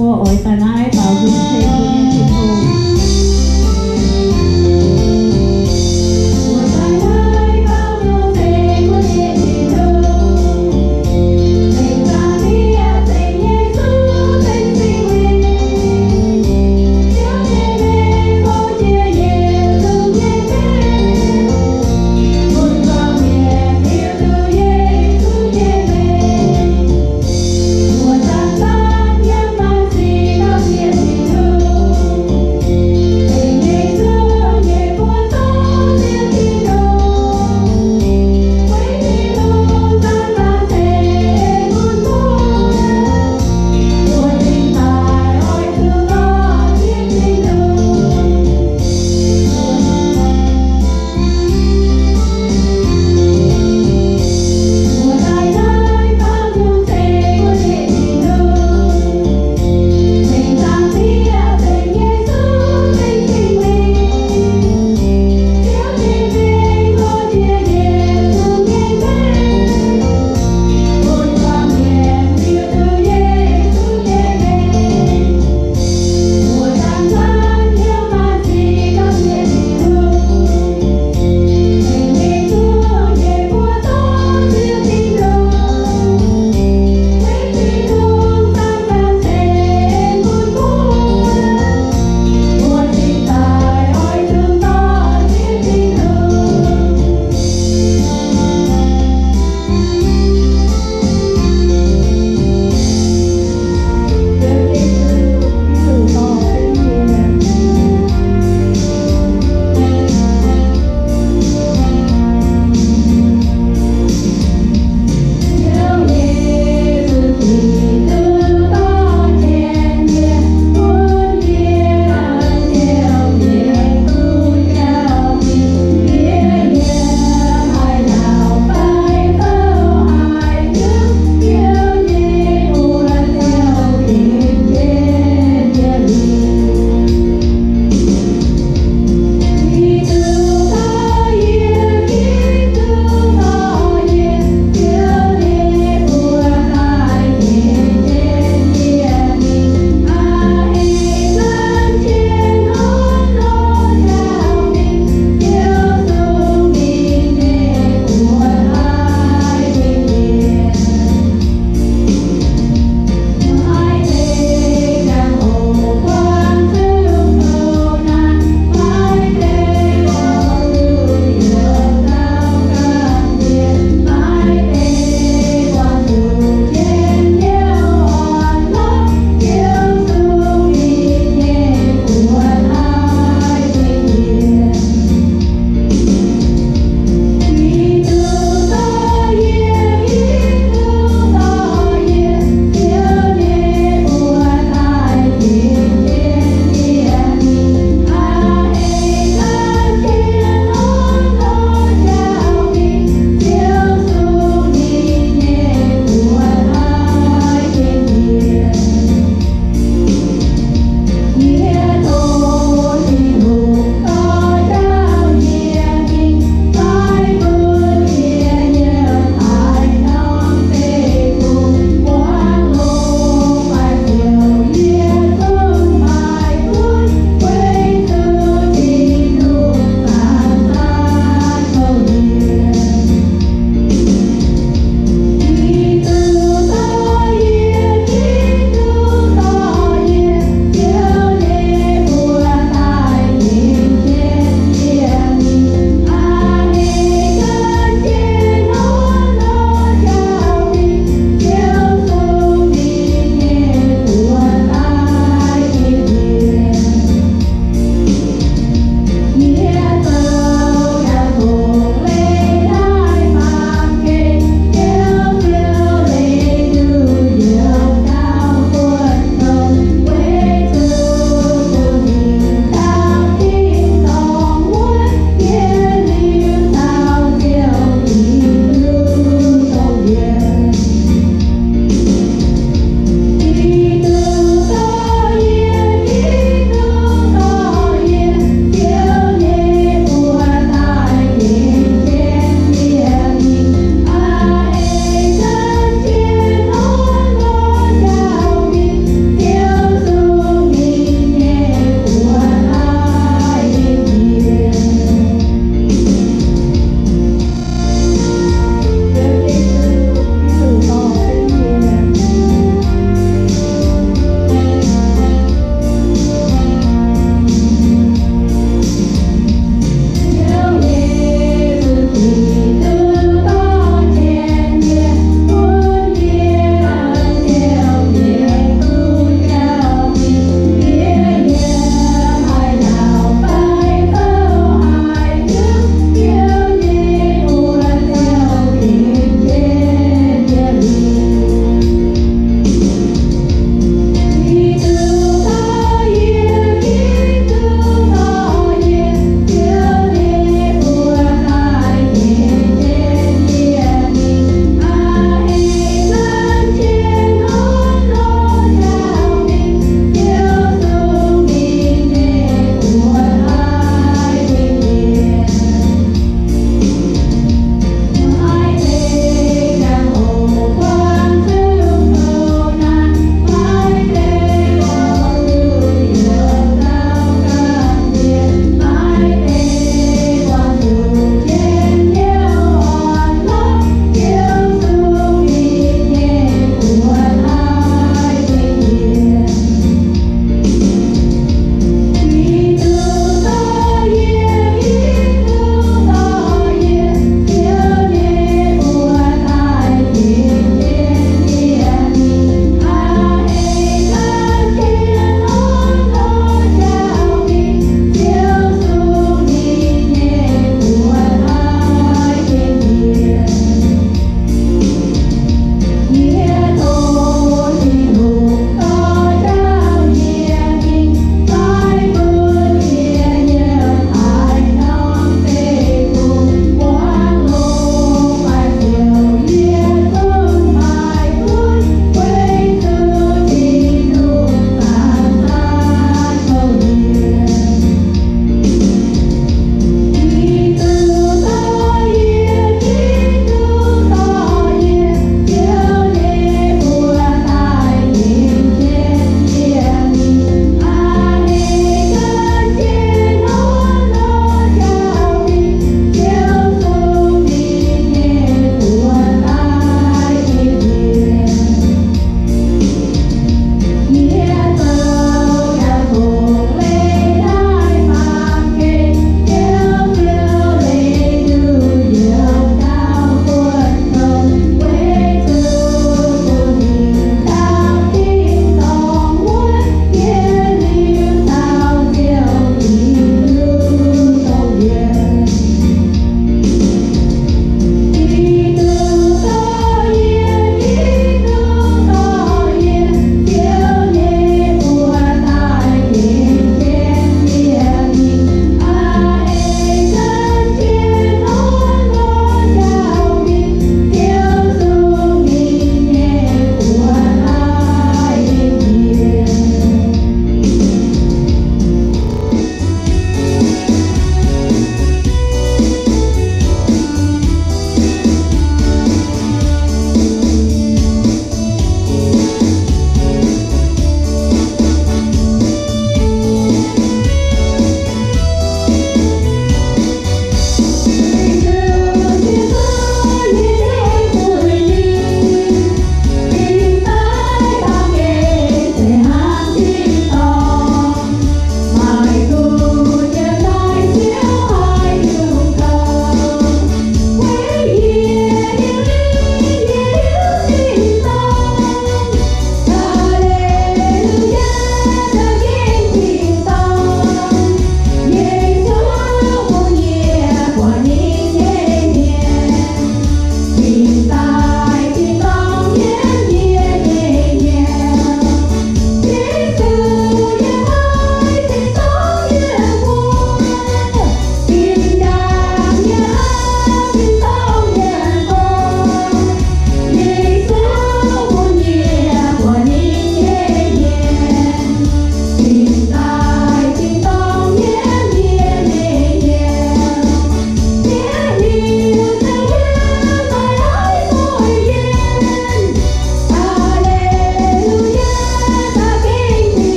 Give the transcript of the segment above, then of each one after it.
Mbuo oix daaih naaiv baaux nzung ceng mbuo nyei Tin-Hungh.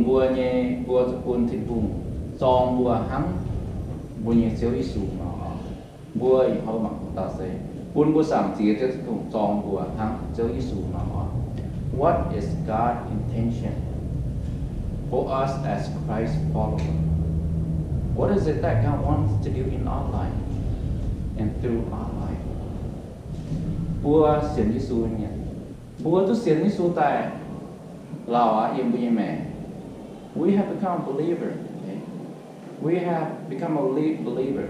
mbuo nyei, mbuo zuqc bun Tin-Hungh zorng mbuo hnangv mbuo nyei Ziouv Yesu nor. Mbuo ih hnoi mangc dauh se bun mbuo Zaangc Diex Ziouv Tin-Hungh zorng mbuo hnangv Ziouv Yesu nor. What is God's intention for us as Christ followers? What is it that God wants to do in our life and through our life? Mbuo sienx Yesu nyei mienh, mbuo duqv sienx Yesu daaih lauh aqv yiem mbuo nyei maengc. We have become a believer. Okay? We have become a le- believer.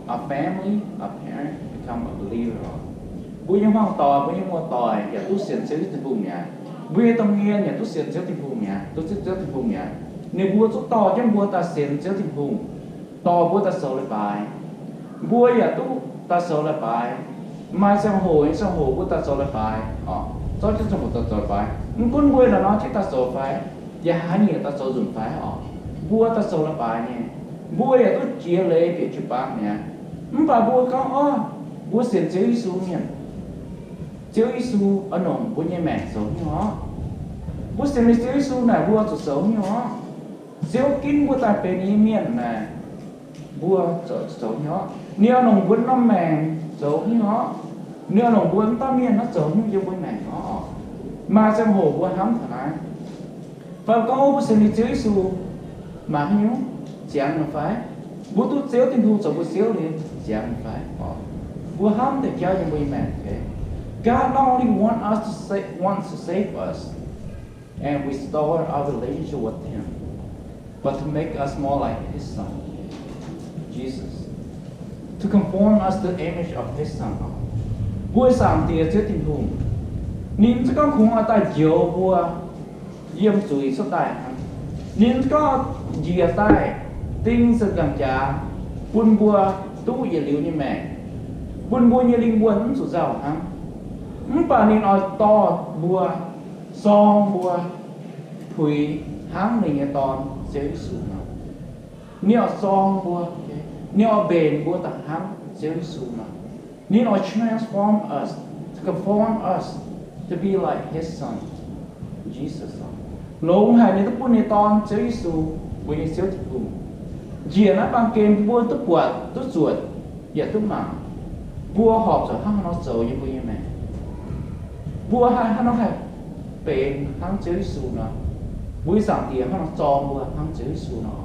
Our family, our parents become a believer. Mbuo nyei hmuangv doic, mbuo nyei muoz-doic yaac duqv sienx Ziouv Tin-Hungh mi'aqv. Mbuo nyei domh mienh yaac duqv sienx Ziouv Tin-Hungh mi'aqv, duqv sienx Ziouv Tin-Hungh mi'aqv. Ninh mbuo zuqc dorh jienv mbuo daaih sienx Ziouv Tin-Hungh, dorh mbuo daaih zoux leiz-baaix. Mbuo yaac duqv daaih zoux leiz-baaix. Maaih ziangh hoc, ziangh hoc mbuo daaih zoux leiz-baaix, zorqv jienv ziangh hoc daaih zoux leiz-baaix. Mv gunv mbuo naaiv nor jienv daaih zoux fai, yaac haaix nyungc daaih zoux nzunc fai oc, mbuo daaih zoux leiz-baaix nyei. Mbuo yaac duqv jiex leiz bieqc jiu-baang mi'aqv. Mv baac mbuo gorngv, Orv, mbuo sienx Ziouv Yesu mienh, Ziouv Yesu oix longc mbuo nyei maengc zoux haaix nyungc orv? Mbuo sienx liuz Ziouv Yesu naaic mbuo zuqc zoux haaix nyungc orv? Ziouv ginv mbuo daaih benx ninh nyei mienh naaic, mbuo zuqc zoux haaix nyungc orv? Ninh oix longc mbuo norm maengc zoux haaix nyungc orv? Ninh oix longc mbuo mv dauh mienh naaiv zoux haaix nyungc yiem mbuo maengc orv? Maaih ziangh hoc mbuo hnamv taux naaiv. Fai gorngv mbuo sienx liuz Ziouv Yesu, maaih haaix nyungc ziangx nyei fai? Mbuo duqv Ziouv Tin-Hungh zoux mbuo Ziouv liuz ziangx nyei fai? Mbuo hnamv deix jauv yiem mbuo nyei maengc. God not only want us to sa- wants to save us and restore our relationship with Him, but to make us more like His Son, Jesus, to conform us to the image of His Son. Mbuo Zaangc Diex Ziouv Tin-Hungh, ninh mv zeiz gorngv kungx oix daaih njoux mbuo yiem zuiz cuotv daaih hnangv. Ninh mv zeiz gorngv njiec daaih ding ziepc nzaangc jaax bun mbuo duqv yietc liuz nyei maengc, bun mbuo nyei lingh wuonh mv zuqc nzauh hnangv. Mv baac ninh oix dorh mbuo, zorng mbuo, puix hnangv ninh nyei Dorn, Ziouv Yesu nor. Ninh oix zorng mbuo, ninh oix mbenc mbuo daaih hnangv Ziouv Yesu nor. Ninh oix transform us, to conform us to be like His Son, Jesus. Longx haic ninh duqv bun ninh Dorn, Ziouv Yesu, mbuo nyei Ziouv Tin-Hungh. Njiec naaiv baamh gen mbuo duqv buatc, duqv zuotc, yaac duqv mangc. Mbuo horpc zuqc hnangv haaix nor zoux yiem mbuo nyei maengc? Mbuo haih hnangv haaix nor haih benx hnangv Ziouv Yesu nor? Mbuo nyei Zaangc Diex hnangv haaix nor zorng mbuo hnangv Ziouv Yesu nor?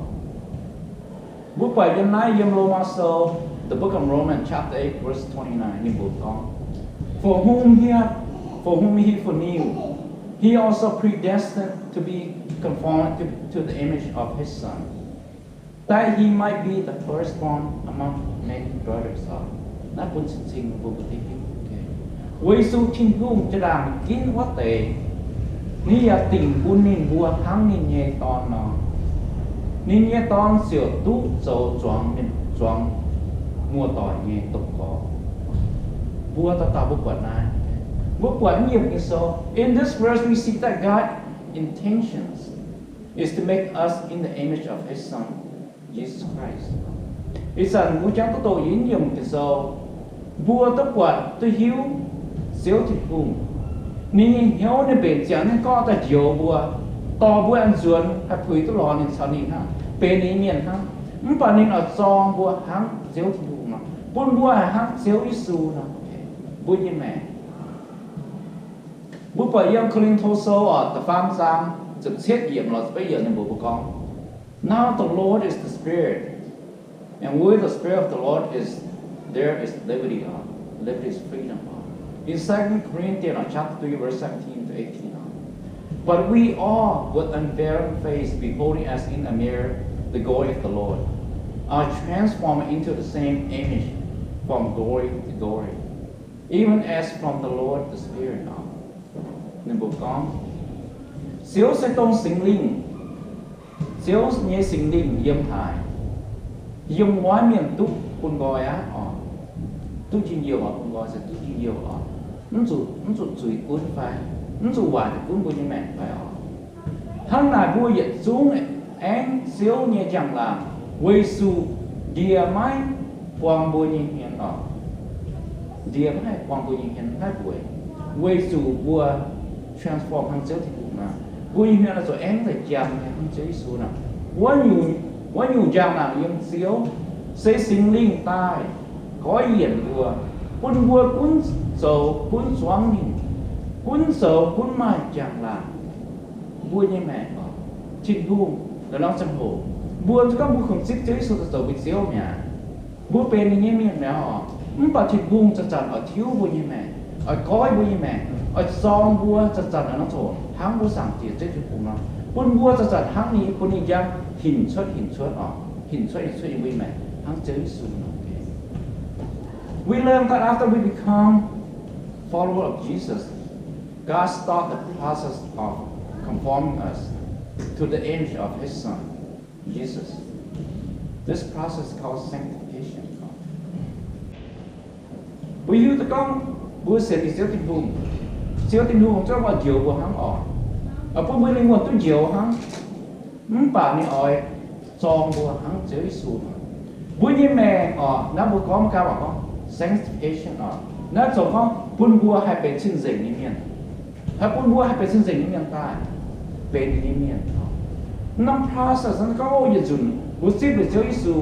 Mbuo buatc yiem naaiv, yiem Lomaa Sou, the book of Romans, chapter eight, verse twenty-nine, ninh mbuo gorngv, For whom he, for whom he foreknew, he also predestined to be conformed to, to the image of his Son, that he might be the firstborn among many brothers. Naaiv bun cing-cing mbuo mbuo hiuv duqv. Weic zuqc Tin-Hungh jaa-ndaangc ginv wuov deix, ninh yaac dingc bun ninh mbuo hnangv ninh nyei Dorn nor, ninh nyei Dorn ziouc duqv zoux zuangx ninh, zuangx muoz-doic nyei domh gorx. Mbuo dauh dauh mbuo buatc naaiv, mbuo buatc naaiv yiem Ging-Sou. In this verse we see that God's intentions is to make us in the image of his Son, Jesus Christ. Ih zanc mbuo jangx duqv doqc yiem Ging-Sou, mbuo duqv buatc duqv hiuv Ziouv Tin-Hungh, ninh nyei hnyouv ninh mbenc ziangx ninh gorngv daaih njoux mbuo, dorh mbuo an nzuonx haih puix duqv lorz ninh caux ninh hnangv, benx ninh nyei mienh hnangv. Mv baac ninh oix zorng mbuo hnangv Ziouv Tin-Hungh nor, bun mbuo haih hnangv Ziouv Yesu nor, mbuo nyei maengc. Mbuo buatc yiem Ko^lin^to Sou oc, da'faam zaang ziepc cietv yiemc lorz ziepc betv yiemc ninh mbuo, mbuo gorngv, Now the Lord is the Spirit, and where the Spirit of the Lord is, there is liberty, uh, liberty is freedom, uh. In Second Corinthians, uh, chapter three, verse seventeen to eighteen, uh. But we all, with unveiled face, beholding as in a mirror the glory of the Lord, are transformed into the same image from glory to glory, even as from the Lord the Spirit, uh. Ninh mbuo gorngv, Ziouv se dongh Singx Lingh. Ziouv nyei Singx Lingh yiem haaix? Yiem wuov mienh duqv bun nqoi aqv oc. Duqv njien-youh oc, bun nqoi se duqv njien-youh oc. Mv zuqc, mv zuqc zuiz gunv fai? Mv zuqc waaic deix gunv mbuo nyei maengc fai oc? Hnangv naaic mbuo yietc zungv aengv Ziouv nyei njang-laangc, weic zuqc ndie maiv buang mbuo nyei hmien oc. Ndie maiv haih buang mbuo nyei hmien, maiv haih mbuox, weic zuqc mbuo transform hnangv Ziouv Tin-Hungh nor. Mbuo nyei hmien oix zuqc aengv daaih jangx nyei hnangv Ziouv Yesu nor. Wuov nyungc, wuov nyungc njang-laangc yiem Ziouv, se Singx Lingh daaih goiv yienc mbuo, bun mbuo gunv zoux gunv zuangv ninh, gunv zoux gunv maaih njang-laangc. Mbuo nyei maengc oc, Tin-Hungh, la'nor ziangh hoc mbuo gorngv mbuo kungx zipv Ziouv Yesu daaih zoux mbuo Ziouv mi'aqv. Mbuo benx ninh nyei mienh mi'aqv oc. Mv baac Tin-Hungh zanc-zanc oix tiuv mbuo nyei maengc, oix goiv mbuo nyei maengc, oix zorng mbuo zanc-zanc la'nor zoc hnangv mbuo Zaangc Diex Ziouv Tin-Hungh nor, bun mbuo zanc-zanc hnangv ninh, bun ninh njang hinc cuotv hinc cuotv oc, hinc cuotv hinc cuotv yiem mbuo nyei maengc hnangv Ziouv Yesu nor. We learn that after we become follower of Jesus, God start the process of conforming us to the image of His Son, Jesus. This process called sanctification. Mbuo hiuv duqv gorngv mbuo sienx Ziouv Tin-Hungh, Ziouv Tin-Hungh zungv oix njoux mbuo hnangv oc, oix bun mbuo lingh wuonh duqv njoux hnangv. Mv baac ninh oix zorng mbuo hnangv Ziouv Yesu. Mbuo nyei maengc oc, naaiv mbuo gorngv gau oc, gorngv sanctification oc, naaiv zoux gorngv bun mbuo haih benx cing-nzengc nyei mienh, haih bun mbuo haih benx cing-nzengc nyei mienh daaih, benx ninh nyei mienh. Norm process naaiv gorngv yietc nzunc mbuo zipv liuz Ziouv Yesu,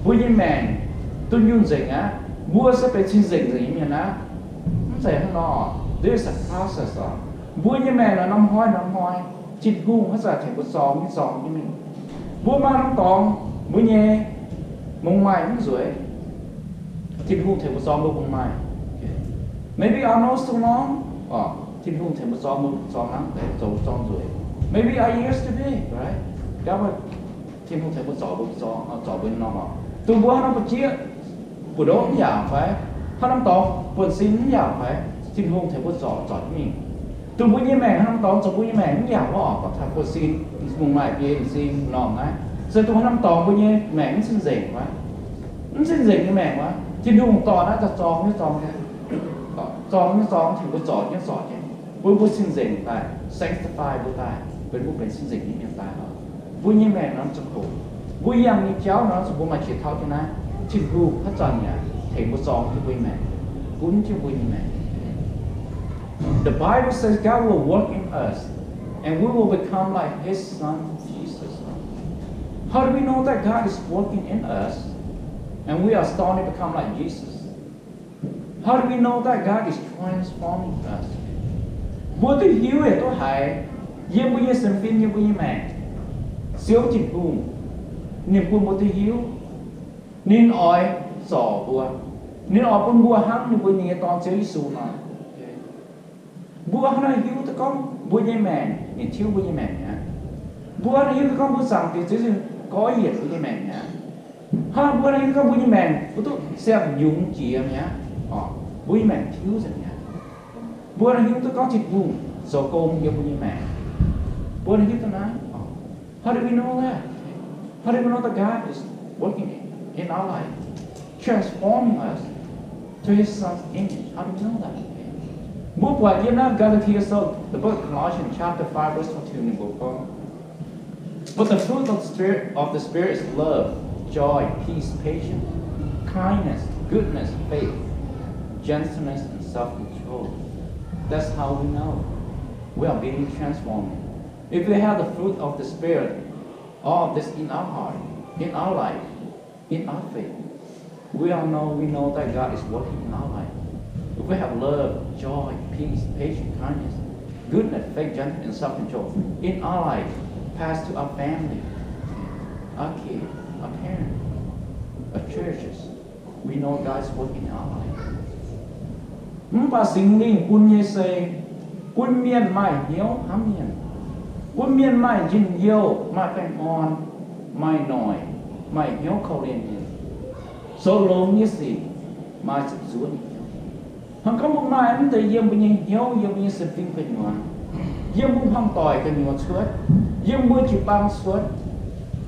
mbuo nyei maengc dunh yunh nzengc aqv. Mbuo se benx cing-nzengc nzengc nyei mienh aqv. Mv zeiz hnangv nor. This is a process oc. Mbuo nyei maengc naaiv norm hnoi norm hnoi, Tin-Hungh haaix zanc tengx mbuo zorng nyei, zorng nyei mingh. Mbuo maaih norm dorngx mbuo nyei mungz maaih mv nzueic, Tin-Hungh tengx mbuo zorng mbuo mungz maaih. Maybe our nose too long, Tin-Hungh tengx mbuo zorng mbuo zorng hnangv deix, zoux zorng nzueic. Maybe our ears too big, right? Gauv, Tin-Hungh tengx mbuo zorc mbuo zorng, zorc mbuo norm oc. Dongh mbuo haaix norm buoz-jieqv buoz-ndoqv mv yaauc fai, haaix norm dorngx buonv-sin mv yaauc fai, Tin-Hungh tengx mbuo zorc, zorc mingh. Dongh mbuo nyei maengc haaix norm dorngx zoux mbuo nyei maengc mv yaauc wuov oc, buonv-sin, mungz maaih, biei, m'zing, m'normh naaiv, se dongh haaix norm dorngx mbuo nyei maengc mv cing-nzengc wuov, mv cing-nzengc nyei maengc wuov, Tin-Hungh dorh naaiv daaih zorng nyei, zorng nyei, zorng nyei, zorng tengx mbuo zorc nyei, zorc nyei, bun mbuo cing-nzengc daaih, sanctify mbuo daaih, benx mbuo benx cing-nzengc nyei mienh daaih oc. Mbuo nyei maengc norm ziangh hoc, mbuo yangh nyei jauv norm ziangh hoc mbuo maaih qiex tauv jienv naaiv, Tin-Hungh haaix zanc yaac tengx mbuo zorng jienv mbuo nyei maengc, gunv jienv mbuo nyei maengc. The Bible says God will work in us, and we will become like His Son, Jesus. How do we know that God is working in us, and we are starting to become like Jesus? How do we know that God is transforming us? Mbuo duqv hiuv yaac duqv haiz, yiem mbuo nyei sienx fim, yiem mbuo nyei maengc, Ziouv Tin-Hungh, ninh bun mbuo duqv hiuv, ninh oix zorc mbuo, ninh oix bun mbuo hnangv ninh mbuo nyei Dorn Ziouv Yesu nor. Mbuo hnangv naaiv hiuv duqv gorngv mbuo nyei maengc ninh tiuv mbuo nyei maengc mi'aqv. Mbuo hnangv naaiv hiuv duqv gorngv mbuo Zaangc Diex Ziouv Yesu gorngv yienc mbuo nyei maengc mi'aqv. Hnangv mbuo hnangv hiuv duqv gorngv mbuo nyei maengc mv duqv siang-yungz jiex mi'aqv. Mbuo nyei maengc tiuv nzengc mi'aqv. Mbuo hnangv hiuv duqv gorngv Tin-Hungh zoux gong yiem mbuo nyei maengc. Mbuo hnangv hiuv duqv naaiv. How do we know that? How do we know that God is working in our life, transforming us to His Son's image? How do we know that? Mbuo buatc yiem naaiv Galatians, the book of Colossians, chapter five, verse twenty-two, ninh mbuo gorngv, but the fruit of the Spirit, of the Spirit is love, joy, peace, patience, kindness, goodness, faith, gentleness, and self-control. That's how we know we are being transformed. If we have the fruit of the Spirit, all of this in our heart, in our life, in our faith, we all know, we know that God is working in our life. If we have love, joy, peace, patience, kindness, goodness, faith, gentleness, and self-control in our life, pass to our family, our kids, our parents, our churches, we know God is working in our life. Mv baac Singx Lingh bun nyei se gunv mienh maaih hnyouv hnamv mienh, gunv mienh maaih njien-youh, maaih baengh orn, maaih noic, maaih hnyouv korv-lienh mienh, zoux longx nyei sic, maaih zuqc zuov nyei hnyouv. Hnangv gorngv mbuo maaih mv deix yiem mbuo nyei hnyouv, yiem mbuo nyei sienx fim gu'nyuoz, yiem mbuo hmuangv-doic gu'nyuoz cuotv, yiem mbuo jiu-baang cuotv,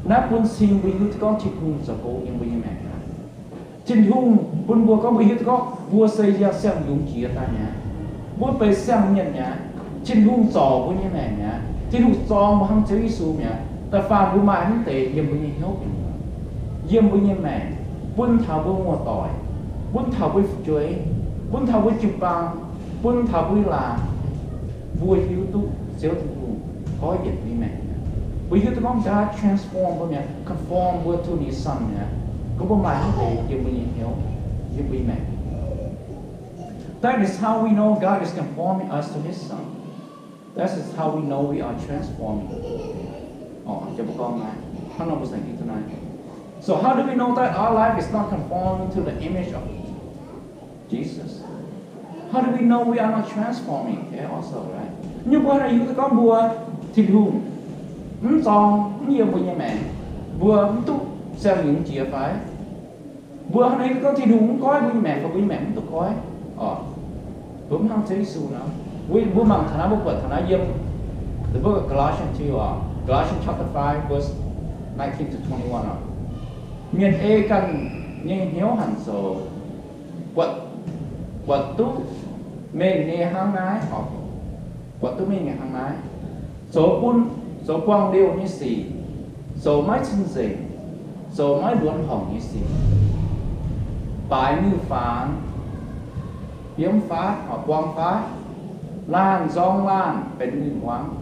naaiv bun cing mbuo hiuv duqv gorngv Tin-Hungh zoux gong yiem mbuo nyei maengc aqv. Tin-Hungh bun mbuo gorngv mbuo hiuv duqv gorngv mbuo se yangh siang-yungz jiex daaih mi'aqv. Mbuo benx siang-mienh mi'aqv. Tin-Hungh zorc mbuo nyei maengc mi'aqv. Tin-Hungh zorng mbuo hnangv Ziouv Yesu mi'aqv. Da'faanh mbuo maaih mv deix yiem mbuo nyei hnyouv gu'nyuoz, yiem mbuo nyei maengc, bun taux mbuo muoz-doic, bun taux mbuo fu'jueiv, bun taux mbuo jiu-baang, bun taux mbuo laangz, mbuo hiuv duqv Ziouv Tin-Hungh goiv yienc mbuo nyei maengc mi'aqv. Mbuo hiuv duqv gorngv God transform mbuo mi'aqv, conform mbuo to His Son mi'aqv. Gorngv mbuo maaih haaix deix yiem mbuo nyei hnyouv, yiem mbuo nyei maengc. That is how we know God is conforming us to His Son. That is how we know we are transforming. Orqc, jiex mbuo gorngv naaiv, hnangv nor mbuo saeng-ginx duqv naaiv. So how do we know that our life is not conforming to the image of Jesus? How do we know we are not transforming? Okay, also, right? Nyungc mbuo haaix nor hiuv duqv gorngv mbuo Tin-Hungh mv zorng, mv yiem mbuo nyei maengc, mbuo mv duqv siang-yungz jiex fai? Mbuo haaix nor hiuv duqv gorngv Tin-Hungh mv goiv mbuo nyei maengc fai mbuo nyei maengc mv duqv goiv? Orqc, mbuo mv hnangv Ziouv Yesu nor. Mbuo, mbuo mangc taux naaiv, mbuo buatc taux naaiv yiem the book of Colossians too, orqc, Galatians chapter five, verse nineteen to twenty-one orqc. Mienh ei ganh nyei hnyouv hanc zoux, buatc, buatc duqv mengh nyei hnangv naaiv, orqc, buatc duqv mengh nyei hnangv naaiv, zoux bun, zoux buangh liouh nyei sic, zoux maiv cing-nzengc, zoux maiv luonx horngc nyei sic, baaix miuc-fangx, biomv faatv, buang faatv, laanh nzorng laanh benx miuc-muangz,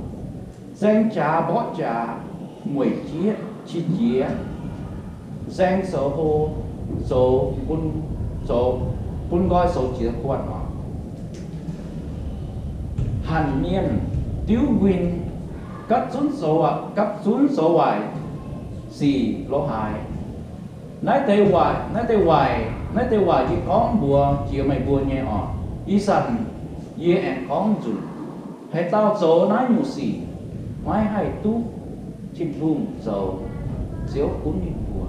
nzaeng jaax mborqv jaax, mueic jieqv qiex jiez, nzaeng zoux hlo, zoux bun, zoux bun nqoi zoux jiex guanh orqc. Hanc mienh diuv nquin, gapv zunv zoux, gapv zunv zoux waaic sic lo haaix. Naaiv deix waaic, naaiv deix waaic, naaiv deix waaic yie gorngv mbuox jiex meih mbuo nyei orqc. Ih zanc yie aengx gorngv nzunc, haaix dauh zoux naaiv nyungc sic maiv haih duqv Tin-Hungh zoux Ziouv gunv ninh mbuo.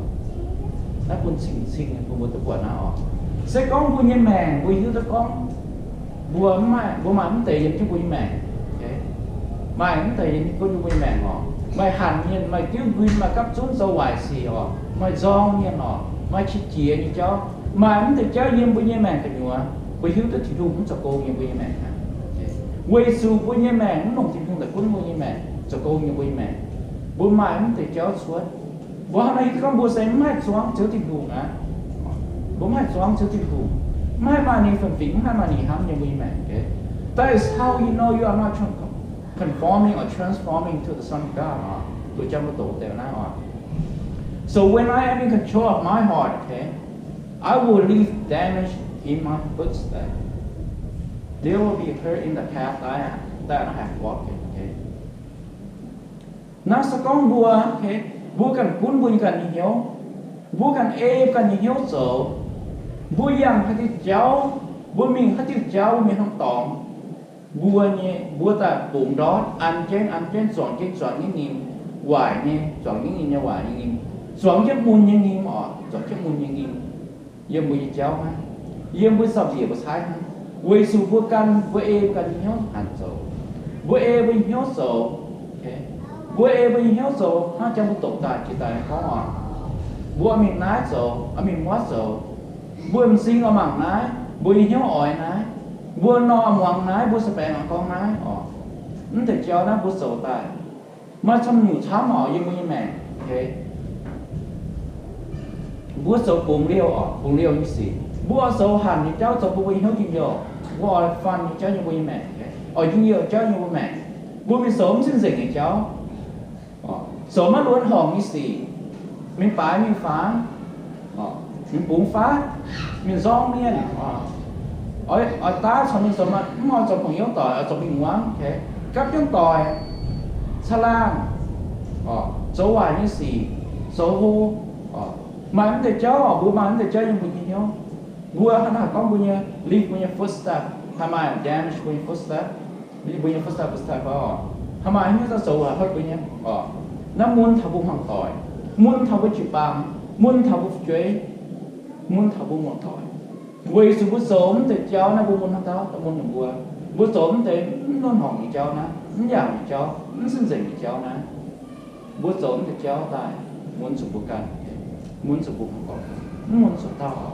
Naaiv bun cing-cing bun mbuo duqv buatc naaiv orqc. Se gorngv mbuo nyei maengc mbuo hiuv duqv gorngv mbuo mv maaih, mbuo maaih mv deix yiem jienv mbuo nyei maengc, maaih mv deix yiem jienv mbuo nyei maengc orqc, maaih hanc mienh, maaih diuv nquin, maaih gapv zunv zoux waaic sic orqc, maaih nzorng mienh orqc, maaih qiex jiez nyei jauv, maaih mv deix jauv yiem mbuo nyei maengc gu'nyuoz, mbuo hiuv duqv Tin-Hungh mv zoux gong yiem mbuo nyei maengc aqv. Weic zuqc mbuo nyei maengc mv longc Tin-Hungh daaih gunv mbuo nyei maengc, zoux gong yiem mbuo nyei maengc, mbuo maaih mv deix jauv cuotv. Mbuo hnangv naaiv hiuv duqv gorngv mbuo se mv haih zuangx Ziouv Tin-Hungh aqv. Mbuo mv haih zuangx Ziouv Tin-Hungh, mv haih maaih ninh fun-fingx, mv haih maaih ninh hnamv yiem mbuo nyei maengc. Okay? That is how you know you are not tran- conforming or transforming to the Son of God. Orqc, duqv jangx mbuo doqc deix naaiv orqc. So when I am in control of my heart, okay, I will leave damage in my footstep. There will be hurt in the path that I, that I have walked in. Okay? Naaiv se gorngv mbuo, okay, mbuo ganh gunv mbuo nyei ganh nyei hnyouv, mbuo ganh ei ganh nyei hnyouv zoux, mbuo yangh haaix diuh jauv, mbuo mingh haaix diuh jauv, mbuo mingh hnangv dorngx, mbuo nyei, mbuo daaih bungx ndortv an jienv an jienv, zuangx jienv zuangx nyei nyim, waaic nyei zuangx nyei nyim, nyei waaic nyei nyim, zuangx jienv mun nyei nyim orqc, zuangx jienv mun nyei nyim. Yiem mbuo nyei jauv hnangv, yiem mbuo samv bieqc mbuo caaiv hnangv. Weic zuqc mbuo ganh, mbuo ei mbuo ganh nyei hnyouv hanc zoux. Mbuo ei mbuo nyei hnyouv zoux. Okay? Mbuo ei mbuo nyei hnyouv zoux hnangv jangx mbuo doqc daaih jiex daaih gorngv orqc, mbuo mingh naaiv zoux, mingh wuov zoux. Mbuo m'zing oix mangc naaiv, mbuo nyei hnyouv oix naaiv. Mbuo nor muangx naaiv, mbuo se baengh oix gorngv naaiv orqc. Mv deix jauv naaiv mbuo zoux daaih maaih camv nyungc camv orqc yiem mbuo nyei maengc. Okay? Mbuo zoux bungx liouh orqc, bungx liouh nyei sic. Mbuo oix zoux hanc nyei jauv zoux bun mbuo nyei hnyouv njien-youh. Mbuo oix faanh nyei jauv yiem mbuo nyei maengc. Okay? Oix njien-youh jauv yiem mbuo maengc. Mbuo mingh zoux mv cing-nzengc nyei jauv. Zoux maiv luonx horngc nyei sic, mingh baaix mingh fangx, mingh bungx faatv, mingh nzorng mienh, oix, oix daav caux mienh zoux, mv oix zoux pong-youv doic, oix zoux mingh muangx, okay? Gapv jienv doic, caangh laangh, zoux waaic nyei sic, zoux hlo, maaih mv deix jauv, mbuo maaih mv deix jauv yiem mbuo nyei hnyouv. Mbuo hnangv naaic gorngv mbuo nyei, leave mbuo nyei footstep, haih maaih damage mbuo nyei footstep. Mbuo nyei footstep, footstep orqc, haih maaih hnyouv daaih zoux haic hurtv mbuo nyei orqc. Naaiv mun taux mbuo hmuangv doic, mun taux mbuo jiu-baang, mun taux mbuo fu'jueiv, mun taux mbuo hmuangv doic. Weic zuqc mbuo zoux mv deix jauv naaiv, mbuo mun hnangv dauh daaih mun ninh mbuo. Mbuo zoux mv deix mv luonx horngc nyei jauv naaiv, mv yaangh nyei jauv, mv cing-nzengc nyei jauv naaiv, mbuo zoux mv deix jauv daaih mun zuqc mbuo ganh, mun zuqc mbuo hmuangv doic, mv mun zuqc dauh.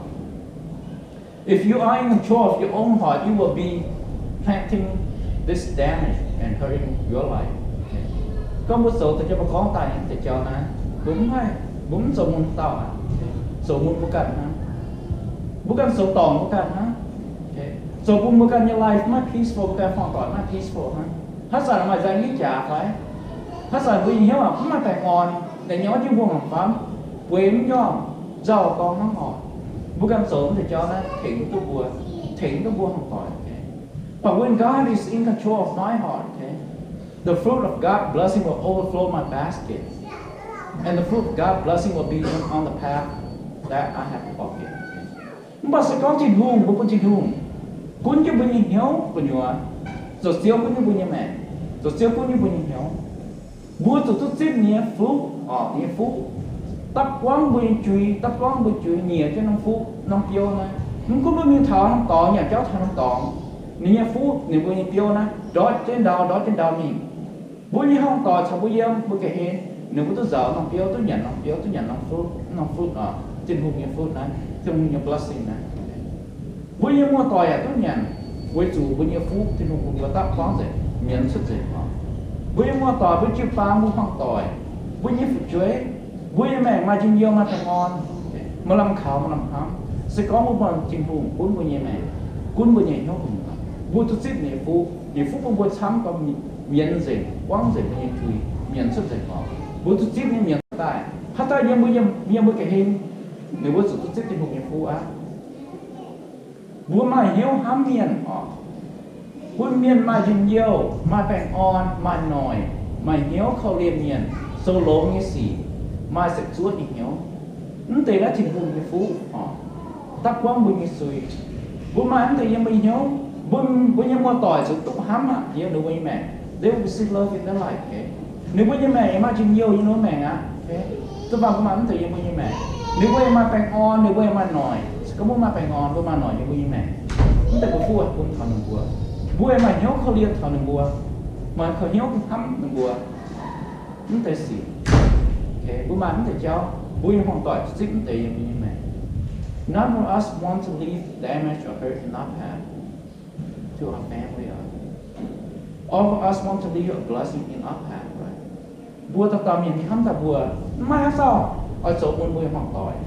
If you are in control of your own heart, you will be planting this damage and hurting your life. Gorngv mbuo zoux deix jauv, mbuo gorngv daaih deix jauv naaiv, mbuo mv haih, mbuo mv zoux mun dauh aqv, zoux mun mbuo ganh hnangv. Mbuo ganh zoux dorngc mbuo ganh hnangv. Zoux bun mbuo ganh nyei life maiv peaceful, mbuo ganh hmuangv doic maiv peaceful hnangv. Haaix zanc maaih nzaeng nyei jaax fai? Hnangv zanc mbuo nyei hnyouv aac, mv maaih baengh orn, da'nyeic orqv jienv mbuo mangc famv, bueix mv njormh, nzauh gorngv hnangv oc. Mbuo ganh zoux mv deix jauv naaiv tengx duqv mbuo, tengx duqv mbuo hmuangx doic. But when God is in control of my heart, okay, the fruit of God blessing will overflow my basket, and the fruit of God blessing will be on the path that I have to walk in. Mv baac se gorngv Tin-Hungh, mbuo bun Tin-Hungh gunv jienv mbuo nyei hnyouv gu'nyuoz, zoux Ziouv gunv jienv mbuo nyei maengc, zoux Ziouv gunv jienv mbuo nyei hnyouv, mbuo zuqc duqv zipv ninh nyei fuqv, orqc, ninh nyei fuqv, dapv buangv mbuo nyei juiz, dapv buangv mbuo juiz, nyiec jienv norm fuqv, norm biouv naaiv. Mv gunv mbuo mingh taux norm dorngx, nyanc jauv taux norm dorngx, ninh nyei fuqv, ninh mbuo nyei biouv naaiv ndortv jienv ndau, ndortv jienv ndau mingh. Mbuo nyei hmuangx doic caux mbuo yiem mbuo ga'hlen, ninh mbuo duqv nzaaux norm biouv, duqv nyanc norm biouv, duqv nyanc norm fuqv, norm fuqv, orqc, Tin-Hungh nyei fuqv naaiv, Tin-Hungh nyei blessing naaiv. Mbuo nyei muoz-doic yaac duqv nyanc, weic zuqc mbuo nyei fuqv Tin-Hungh bun mbuo dapv buangv nzengc, mienz cuotv nzengc orqc. Mbuo nyei muoz-doic, mbuo jiu-baang, mbuo hmuangx doic, mbuo nyei fu'jueiv, mbuo nyei maengc maaih njien-youh, maaih baengh orn, maaih lamh kaux, maaih lamh hnamv. Se gorngv mbuo bun Tin-Hungh gunv mbuo nyei maengc, gunv mbuo nyei hnyouv gu'nyuoz, mbuo duqv zipv ninh nyei fuqv. Ninh fuqv bun mbuo camv gorngv mienz nzengc, buangv nzengc mbuo nyei juiz, mienz cuotv nzengc orqc. Mbuo duqv zipv nyei mienz daaih, haaix dauh yiem mbuo, yiem, yiem mbuo ga'hlen, ninh mbuo zuqc duqv zipv Tin-Hungh nyei fuqv aqv. Mbuo maaih hnyouv hnamv mienh orqc, bun mienh maaih njien-youh, maaih baengh orn, maaih noic, maaih hnyouv korv-lienh mienh, sou longx nyei sic, maaih sekv-zuoqv nyei hnyouv. Mv deix naaiv Tin-Hungh nyei fuqv orqc, dapv buangv mbuo nyei zuiz. Mbuo maaih mv deix yiem mbuo nyei hnyouv, mbuo, mbuo nyei muoz-doic zuqc duqv hnamv aqv yiem ninh mbuo nyei maengc. They will receive love in their life, okay? Ninh mbuo nyei maengc yaac maaih njien-youh yiem ninh mbuo maengc aqv, okay? Zuqc baac mbuo maaih mv deix yiem mbuo nyei maengc, ninh mbuo yaac maaih baengh orn, ninh mbuo yaac maaih noic. Se gorngv mbuo maaih baengh orn, mbuo maaih noic yiem mbuo nyei maengc, mv deix mbuo fuqv bun taux ninh mbuo. Mbuo yaac maaih hnyouv korv-lienh taux ninh mbuo, maaih hnyouv hnamv ninh mbuo. Mv deix sic, okay, mbuo maaih mv deix jauv, mbuo nyei hmuangx doic zipv mv deix yiem mbuo nyei maengc. None of us want to leave damage or hurt in our path to our family. All of us want to leave a blessing in our path, right? Mbuo dauh dauh mienh hnamv daaih mbuo, mv maaih haaix dauh oix zoux mun mbuo nyei hmuangx doic,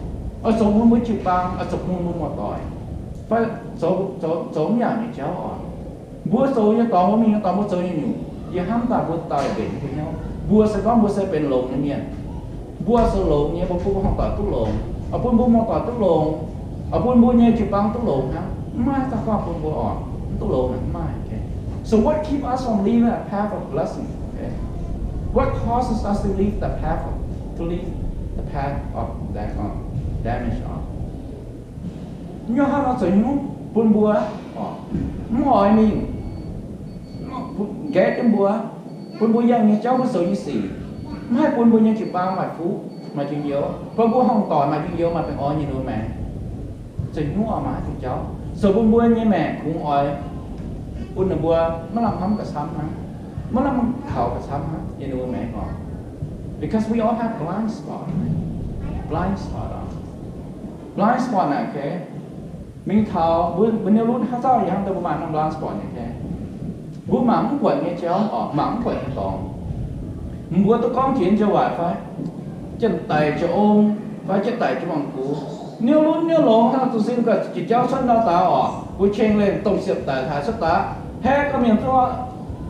oix zoux mun mbuo jiu-baang, oix zoux mun mbuo muoz-doic, fai zoux, zoux, zoux mv yaac nyei jauv oc. Mbuo zoux nyei dorngx, mbuo mingh nyei dorngx, mbuo zoux nyei nyungc, yie hnamv daaih mbuo dauh dauh mbenc mbuo hnyouv. Mbuo se gorngv mbuo se benx longx nyei mienh, mbuo se longx nyei, mbuo bun mbuo hmuangx doic duqv longx, oix bun mbuo muoz-doic duqv longx, oix bun mbuo nyei jiu-baang duqv longx hnangv. Mv maaih haaix dauh gorngv bun mbuo oc, mv duqv longx naaic, mv maaih, okay? So what keep us from leaving a path of blessing, okay? What causes us to leave the path of, to leave the path of that, um, damage oc? Nyungc haaix nor zoux nyungc bun mbuo oc, mv oix mingh nqaeqv jienv mbuo, bun mbuo yangh nyei jauv, mbuo zoux nyei sic, mv haih bun mbuo nyei jiu-baang maaih fuqv, maaih njien-youh, bun mbuo hmuangx doic maaih njien-youh, maaih baengh orn nyei ninh mbuo maengc. Zoux nyungc oix maaih haaix diuc jauv zoux bun mbuo nyei maengc kungx oix bun ninh mbuo maiv lamh hnamv gauh camv hnangv, maiv lamh kaux gauh camv hnangv yiem ninh mbuo maengc oc. Because we all have blind spot. Blind spot oc. Blind spot naaic, okay, mingh taux mbuo, mbuo niouv lunv haaix dauh yaac hnangv deix mbuo maaih norm blind spot nyei, okay. Mbuo mangc mv buatc nyei jauv oc, mangc mv buatc nyei dorngx. Mbuo duqv gorngv jiex nyei jauv waaic fai? Janx-daic jiu-ong fai janx-daic jiu-baang gux. Niouv lunv niouv longx hnangv zuqc sin guaih jiex jauv cuotv ndau daaih oc, mbuo ceng leih dongh siepv daic taaih cuotv daaih, haeqv gorngv mienh zuqc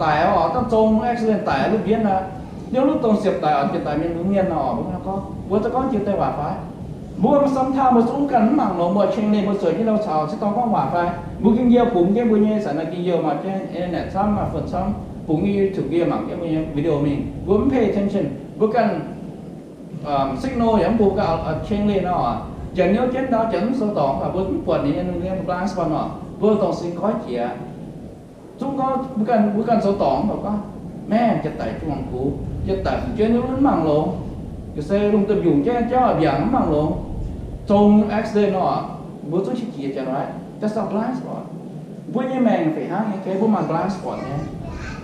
daic oc, dangh zong accident daic luv mbienv aqv. Niouv lunv dongh siepv daic oc, janx-daic mienh lunx mienh oc, mbuo gorngv, mbuo duqv gorngv jiex deix waaic fai? Mbuo sometimes mbuo zungv ganh mv mangc longx, mbuo ceng leih mbuo zueiz jienv ndau caux sieqv dorng gorngv waac fai? Mbuo ging-youh bungx jienv mbuo nyei, zanc naaiv ging-youh maaih jienv internet camv, maaih phone camv, bungx jienv YouTube yie mangc jienv mbuo nyei video mingh. Mbuo mv pay attention, mbuo ganh signal yaac mv bung ganh ceng leih nor, janx niouv jienv ndau, janx mv zoux dorngc, mbuo mv buatc ninh nyei blind spot nor, mbuo dorngc sin goiv jiex. Zungv gorngv mbuo ganh, mbuo ganh zoux dorngc mv baac gorngv, maengh, janx-daic jiu-baang gux, janx-daic fu'jueiv niouv lunv mv mangc longx, se lungh duih mbiungc jienv jauv mbiaangc mv mangc longx, zong accident nor, mbuo zungv qiex jiez janx, right? That's a blind spot. Mbuo nyei maengc fih hnangv nyei, mbuo maaih blind spot nyei.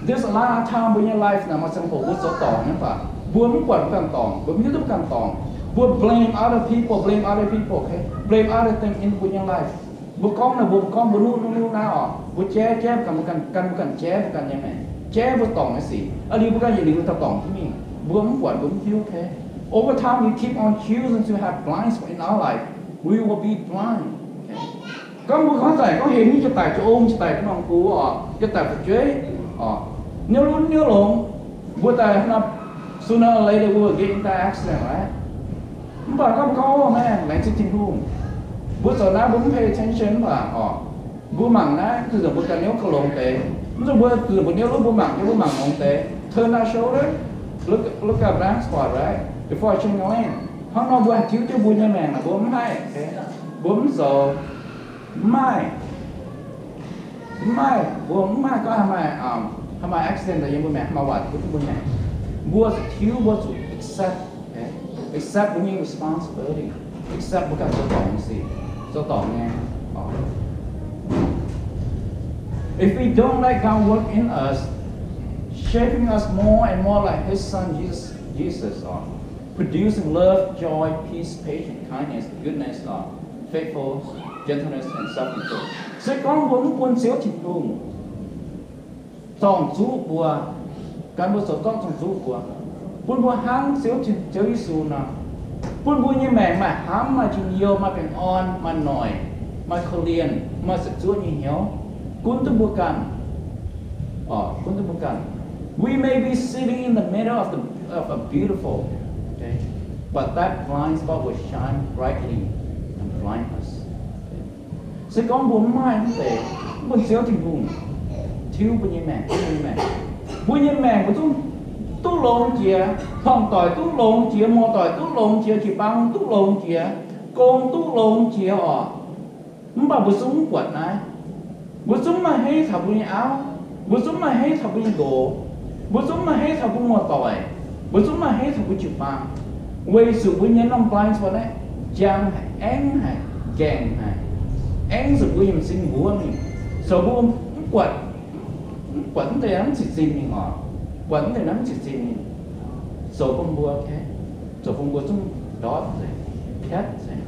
There's a lot of time mbuo nyei life naaic maaih ziangh hoc mbuo zoux dorngc nyei mv baac mbuo mv buatc mbuo ganh dorngc, mbuo mv hiuv duqv mbuo ganh dorngc. Mbuo blame other people, blame other people, okay? Blame other thing in mbuo nyei life. Mbuo gorngv naaiv, mbuo gorngv mbuo nuqv nuqv nuqv naaiv oc, mbuo jaiv jaiv mbuo ganh, mbuo ganh, ganh mbuo ganh jaiv mbuo ganh nyei maengc, jaiv mbuo dorngc nyei sic. Aa, liuz mbuo ganh yietc liuz daaih dorngc jienv mingh, mbuo mv buatc, mbuo mv hiuv, okay? Over time we keep on choosing to have blind spot in our life. We will be blind, okay? Gorngv mbuo gorngv daaih gorngv hemx nyei janx-daic jiu-ong, janx-daic jiu-baang gux oc, janx-daic fu'jueiv oc, niouv lunv niouv longx, mbuo daaih hnangv nor Sooner or later we will get into accident, right? Mv baac gorngv gauh maengh, laengz zingh Tin-Hungh. Mbuo zoux naaiv mbuo mv pay attention mv baac oc, mbuo mangc naaiv, zuqc mbuo ganh niouv gauh longx deix. Mv zuqc mbuo zuqc mbuo niouv lov mbuo mangc jienv mbuo mangc longx deix. Turn our shoulder, look, look at blind spot, right? Before change lane. Hnangv nor mbuo haih tiuv jienv mbuo nyei maengc naaic mbuo mv haih, mbuo mv zoux, mv maaih, mv maaih, mbuo mv maaih gorngv haih maaih, haih maaih accident daaih yiem mbuo maengc, maaih waac duqv mbuo maengc. Mbuo zuqc tiuv, mbuo zuqc accept, accept mbuo nyei responsibility, accept mbuo ganh zoux dorngc nyei sic, zoux dorngc nyei. If we don't let God work in us, shaping us more and more like His Son Jesus, Jesus, uh, producing love, joy, peace, patience, kindness, goodness, uh, faithful, gentleness, and self-control. Se gorngv mbuo mv bun Ziouv Tin-Hungh zorng-zuqv mbuo, gan mbuo zoux zorqv zorng-zuqv mbuo, bun mbuo hnangv Ziouv, Ziouv Yesu nor, bun mbuo nyei maengc maaih hnamv, maaih njien-youh, maaih baengh orn, maaih noic, maaih korv-lienh, maaih setv zuoqv nyei hnyouv, gunv duqv mbuo ganh. Gunv duqv mbuo ganh. We may be sitting in the middle of the, of a beautiful, okay, but that blind spot will shine brightly and blind us. Se gorngv mbuo mv maaih mv deix, mv bun Ziouv Tin-Hungh tiuv mbuo nyei maengc, tiuv mbuo nyei maengc, mbuo nyei maengc mbuo zungv duqv longx jiex, hmuangv-doic duqv longx jiex, muoz-doic duqv longx jiex, jiu-baang duqv longx jiex, gong duqv longx jiex oc. Mv baac mbuo zungv mv buatc naaiv. Mbuo zungv maiv maaih hei taux mbuo nyei auv. Mbuo zungv maiv maaih hei taux mbuo nyei nqox. Mbuo zungv maiv maaih hei taux mbuo muoz-doic. Mbuo zungv maiv maaih hei taux mbuo jiu-baang. Weic zuqc mbuo nyei norm blind spot naaiv jangx haic, aengv haic, gaengh haic, aengv zuqc mbuo nyei m'zing mbuov mingh, zoux mbuo mv buatc, mv buatc mv deix naaiv mv ziqc zinh mingh oc. Buatc mv deix naaiv mv ziqc zinh mingh, zoux bun mbuo, zoux bun mbuo zungv ndortv nzengc, piatv nzengc.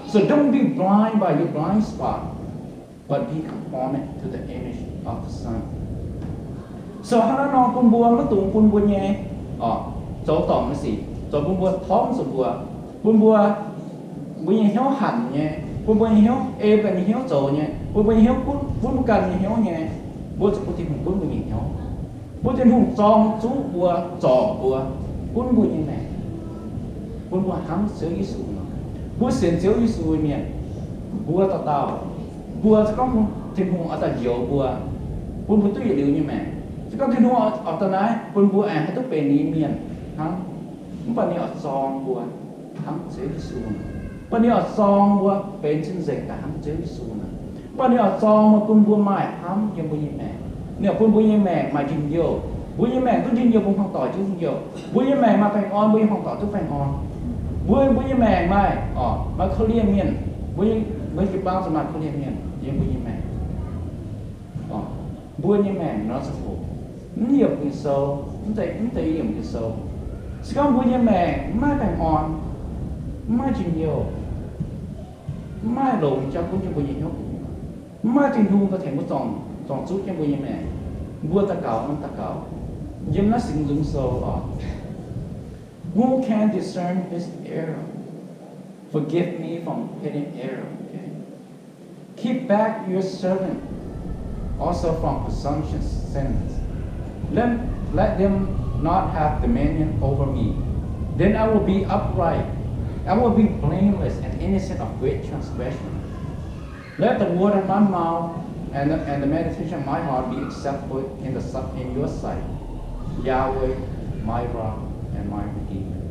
So don't be blind by your blind spot, but be conformed to the image of the Son. So hnangv naaiv nor bun mbuo maiv dungx bun mbuo nyei, oc, zoux dorngc nyei sic zoux bun mbuo torngv zuqc mbuo, bun mbuo, mbuo nyei hnyouv hanc nyei, bun mbuo nyei hnyouv ei mbuo ganh nyei hnyouv zoux nyei, bun mbuo nyei hnyouv gunv, gunv mbuo ganh nyei hnyouv nyei. Mbuo zuqc bun Tin-Hungh gunv mbuo nyei hnyouv. Bun Tin-Hungh zorng zuqv mbuo, zorc mbuo, gunv mbuo nyei maengc, bun mbuo hnamv Ziouv Yesu nor. Mbuo sienx Ziouv Yesu nyei mienh, mbuo dauh dauh, mbuo se gorngv Tin-Hungh oix daaih njoux mbuo, bun mbuo duqv yietc liuz nyei maengc. Se gorngv Tin-Hungh oix daaih naaiv bun mbuo aengx haih duqv benx ninh nyei mienh hnangv, mv baac ninh oix zorng mbuo hnangv Ziouv Yesu. Mv baac ninh oix zorng mbuo benx cing-nzengc daaih hnangv Ziouv Yesu nor. Mv baac ninh oix zorng mbuo, bun mbuo maaih hnamv yiem mbuo nyei maengc. Ninh oix bun mbuo nyei maengc maaih njien-youh. Mbuo nyei maengc duqv njien-youh, mbuo hmuangv-doic duqv njien-youh. Mbuo nyei maengc maaih baengh orn, mbuo nyei hmuangv-doic duqv baengh orn. Mbuo, mbuo nyei maengc maaih, oc, maaih korv-lienh mienh. Mbuo nyei, mbuo nyei jiu-baang zuqc maaih korv-lienh mienh yiem mbuo nyei maengc. Mbuo nyei maengc nor ziangh hoc mv yiemc Ging-Sou, mv deix, mv deix yiemc Ging-Sou. Se gorngv mbuo nyei maengc mv maaih baengh orn, mv maaih njien-youh, mv maaih longx jauv gunv jienv mbuo nyei hnyouv, mv maaih Tin-Hungh daaih tengx mbuo zorng, zorng zuqv jienv mbuo nyei maengc, mbuo daux gaux norm daux gaux yiem naaiv Singx Nzung Sou oc. Who can discern his error? Forgive me from hidden error. Okay. Keep back your servant also from presumptuous sins. Let, let them not have dominion over me. Then I will be upright. I will be blameless and innocent of great transgression. Let the word of my mouth and the, and the meditation of my heart be acceptable in the si-, in your sight, Yahweh, my rock and my redeemer.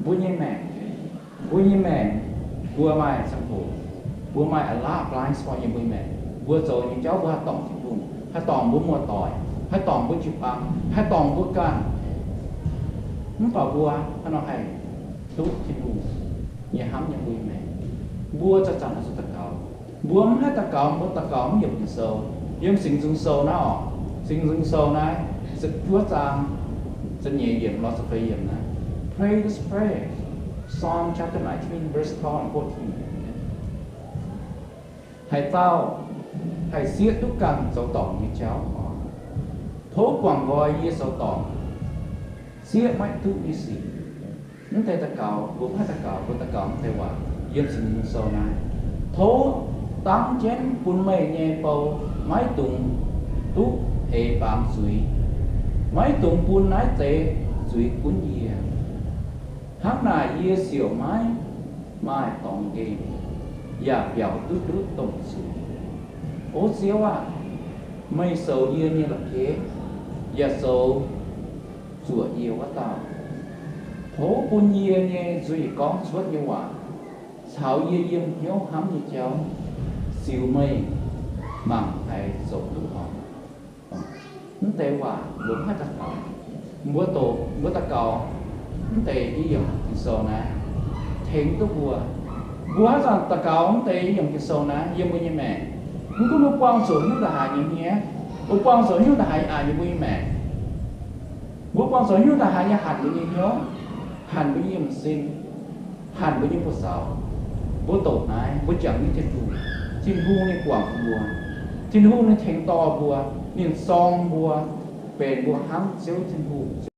Mbuo nyei maengc, mbuo nyei maengc, mbuo maaih ziangh hoc, mbuo maaih a lot of blind spot yiem mbuo nyei maengc. Mbuo zoux nyei jauv mbuo haih dorngc Tin-Hungh, haih dorngc mbuo muoz-doic, haih dorngc mbuo jiu-baang, haih dorngc mbuo ganh. Mv baac mbuo hnangv nor haih duqv Tin-Hungh nyei hnamv yiem mbuo nyei maengc. Mbuo zanc-zanc oix zuqc daux gaux. Mbuo mv haih daux gaux, mbuo daux gaux mv yiemc Ging-Sou. Yiem Singx Nzung Sou naaiv oc, Singx Nzung Sou naaiv ziepc juov zaang, ziepc nyeic yiemc lorz ziepc feix yiemc naaiv. Pray this prayer. Psalm chapter nineteen, verse twelve and fourteen. Haaix dauh haih sieqv duqv ganh zoux dorngc nyei jauv oc? Tov guangc nqoi yie zoux dorngc, sieqv maiv duqv nyei sic. Mv deix daux gaux, mbuo mv haih daux gaux, mbuo daux gaux mv deix waac yiem Singx Nzung Sou naaiv. Tov dangv jienv bun meih nyei bou maiv dungx duqv eix baamz zuiz. Maiv dungx bun naaiv deix zuiz gunv yie. Hnangv naaic yie siouc maiv maaih dorngx nqemh, yaac biaux duqv ndutv dongh zuiz. O Ziouv aah! Meih zoux yie nyei la'bieiv, yaac zoux zuoqc yie wuov dauh. Tov bun yie nyei nzuih gorngv cuotv nyei waac caux yie yiem hnyouv hnamv nyei jauv ziux meih mangc haaix zoux duqv horpc. Mv deix waac mbuo maiv daux gaux. Mbuo doqc, mbuo daux gaux mv deix i yiemc Ging-Sou naaiv tengx duqv mbuo. Mbuo haaix zanc daux gaux mv deix i yiemc Ging-Sou naaiv yiem mbuo nyei maengc, mv gunv mbuo buangh zuqc nyungc da'haaix nyei hniev, mbuo buangh zuqc nyungc da'haaix nyei aqc yiem mbuo nyei maengc, mbuo buangh zuqc nyungc da'haaix nyei hanc mbuo nyei hnyouv, hanc mbuo nyei m'zing, hanc mbuo nyei buoz-zaux, mbuo doqc naaiv, mbuo jangx nyei Tin-Hungh, Tin-Hungh ninh guangc mbuo, Tin-Hungh ninh tengx dorh mbuo, ninh zorng mbuo, benx mbuo hnamv Ziouv Tin-Hungh.